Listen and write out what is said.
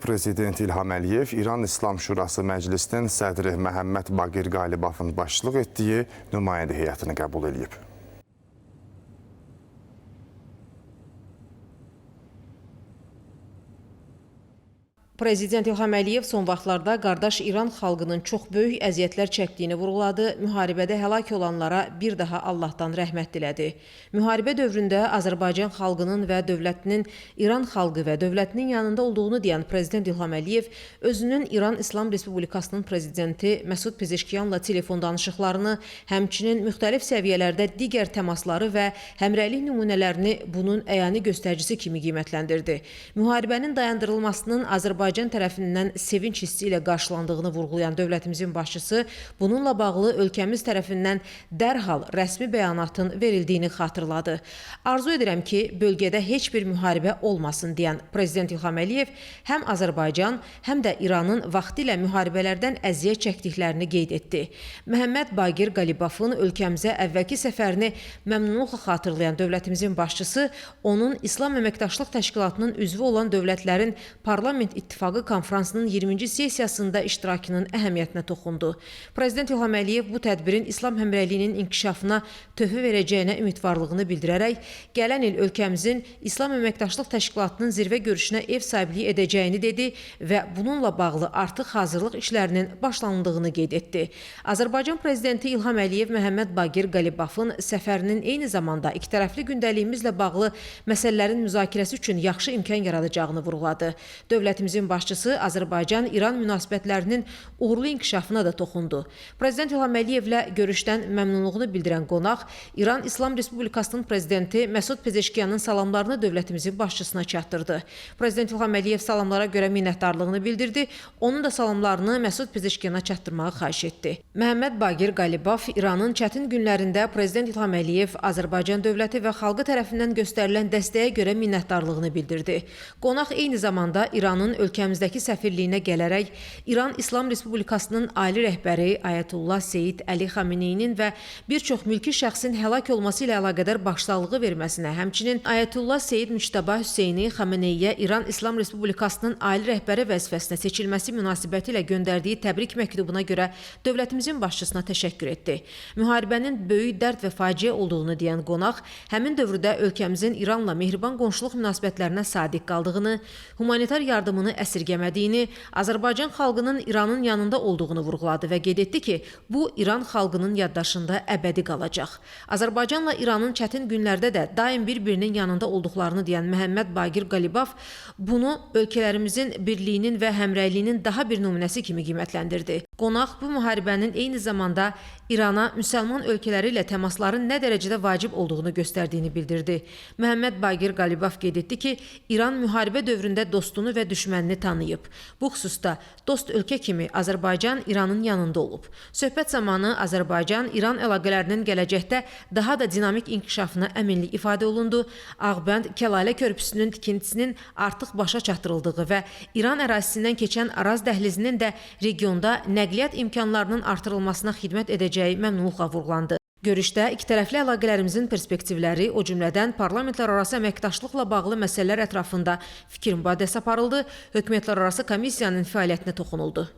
Prezident İlham Əliyev İran İslam Şurası Məclisinin sədri Məhəmməd Baqir Qalibafın başçılıq etdiyi nümayəndə heyətini qəbul edib. Prezident İlham Əliyev son vaxtlarda qardaş İran xalqının çox böyük əziyyətlər çəkdiyini vurğuladı, müharibədə həlak olanlara bir daha Allahdan rəhmət dilədi. Müharibə dövründə Azərbaycan xalqının və dövlətinin İran xalqı və dövlətinin yanında olduğunu deyən Prezident İlham Əliyev özünün İran İslam Respublikasının prezidenti Məsud Pezeşkiyanla telefon danışıqlarını, həmçinin müxtəlif səviyyələrdə digər təmasları və həmrəylik nümunələrini bunun əyani göstəricisi kimi qiymətləndirdi. Müharibənin dayandırılmasının Azərbaycan tərəfindən sevinç hissi ilə qarşılandığını vurğulayan dövlətimizin başçısı bununla bağlı ölkəmiz tərəfindən dərhal rəsmi bəyanatın verildiyini xatırladı. Arzu edirəm ki, bölgədə heç bir müharibə olmasın deyən Prezident İlham Əliyev həm Azərbaycan, həm də İranın vaxtilə müharibələrdən əziyyət çəkdiklərini qeyd etdi. Məhəmməd Baqir Qalibafın ölkəmizə əvvəlki səfərini məmnunluqla xatırlayan dövlətimizin başçısı onun İslam Əməkdaşlıq Təşkilatının üzvü olan dövlətlərin Parlament İttifaqı konfransının 20-ci sessiyasında iştirakının əhəmiyyətinə toxundu. Prezident İlham Əliyev bu tədbirin İslam həmrəyliyinin inkişafına töhfə verəcəyinə ümidvarlığını bildirərək, gələn il ölkəmizin İslam Əməkdaşlıq Təşkilatının zirvə görüşünə ev sahibliyi edəcəyini dedi və bununla bağlı artıq hazırlıq işlərinin başlanıldığını qeyd etdi. Azərbaycan Prezidenti İlham Əliyev Məhəmməd Baqir Qalibafın səfərinin eyni zamanda ikitərəfli gündəliyimizlə bağlı məsələlərin müzakirəsi üçün yaxşı imkan yaradacağını vurğuladı. Dövlətimizin başçısı Azərbaycan-İran münasibətlərinin uğurlu inkişafına da toxundu. Prezident İlham Əliyevlə görüşdən məmnunluğunu bildirən qonaq İran İslam Respublikasının prezidenti Məsud Pezeşkiyanın salamlarını dövlətimizin başçısına çatdırdı. Prezident İlham Əliyev salamlara görə minnətdarlığını bildirdi, onun da salamlarını Məsud Pezeşkiyana çatdırmağı xahiş etdi. Məhəmməd Baqir Qalibaf İranın çətin günlərində Prezident İlham Əliyev Azərbaycan dövləti və xalqı tərəfindən göstərilən dəstəyə görə minnətdarlığını bildirdi. Qonaq eyni zamanda İranın ölkəmizdəki səfirliyinə gələrək İran İslam Respublikasının ali rəhbəri Ayətullah Seyid Əli Xameneyinin və bir çox mülki şəxsin həlak olması ilə əlaqədar başsağlığı verməsinə, həmçinin Ayətullah Seyid Müçtəba Hüseyni Xameneyiyə İran İslam Respublikasının ali rəhbəri vəzifəsinə seçilməsi münasibətilə göndərdiyi təbrik məktubuna görə dövlətimizin başçısına təşəkkür etdi. Müharibənin böyük dərd və faciə olduğunu deyən qonaq, həmin dövrdə ölkəmizin İranla mehriban qonşuluq münasibətlərinə sadiq qaldığını, humanitar yardımını əsirgəmədiyini, Azərbaycan xalqının İranın yanında olduğunu vurğuladı və qeyd etdi ki, bu İran xalqının yaddaşında əbədi qalacaq. Azərbaycanla İranın çətin günlərdə də daim bir-birinin yanında olduqlarını deyən Məhəmməd Baqir Qalibaf bunu ölkələrimizin birliyinin və həmrəyliyinin daha bir nümunəsi kimi qiymətləndirdi. Qonaq bu müharibənin eyni zamanda İrana müsəlman ölkələri ilə təmasların nə dərəcədə vacib olduğunu göstərdiyini bildirdi. Məhəmməd Baqir Qalibaf qeyd etdi ki, İran müharibə dövründə dostunu və düşmənini tanıyıb. Bu xüsusda dost ölkə kimi Azərbaycan İranın yanında olub. Söhbət zamanı Azərbaycan-İran əlaqələrinin gələcəkdə daha da dinamik inkişafına əminlik ifadə olundu. Ağbənd Kəlalə körpüsünün tikintisinin artıq başa çatdırıldığı və İran ərazisindən keçən Araz dəhlizinin də regionda nəqliyyat imkanlarının artırılmasına xidmət edəcəyi məmnunluqla vurğulandı. Görüşdə ikitərəfli əlaqələrimizin perspektivləri, o cümlədən parlamentlərarası əməkdaşlıqla bağlı məsələlər ətrafında fikir mübadiləsi aparıldı, hökumətlərarası komissiyanın fəaliyyətinə toxunuldu.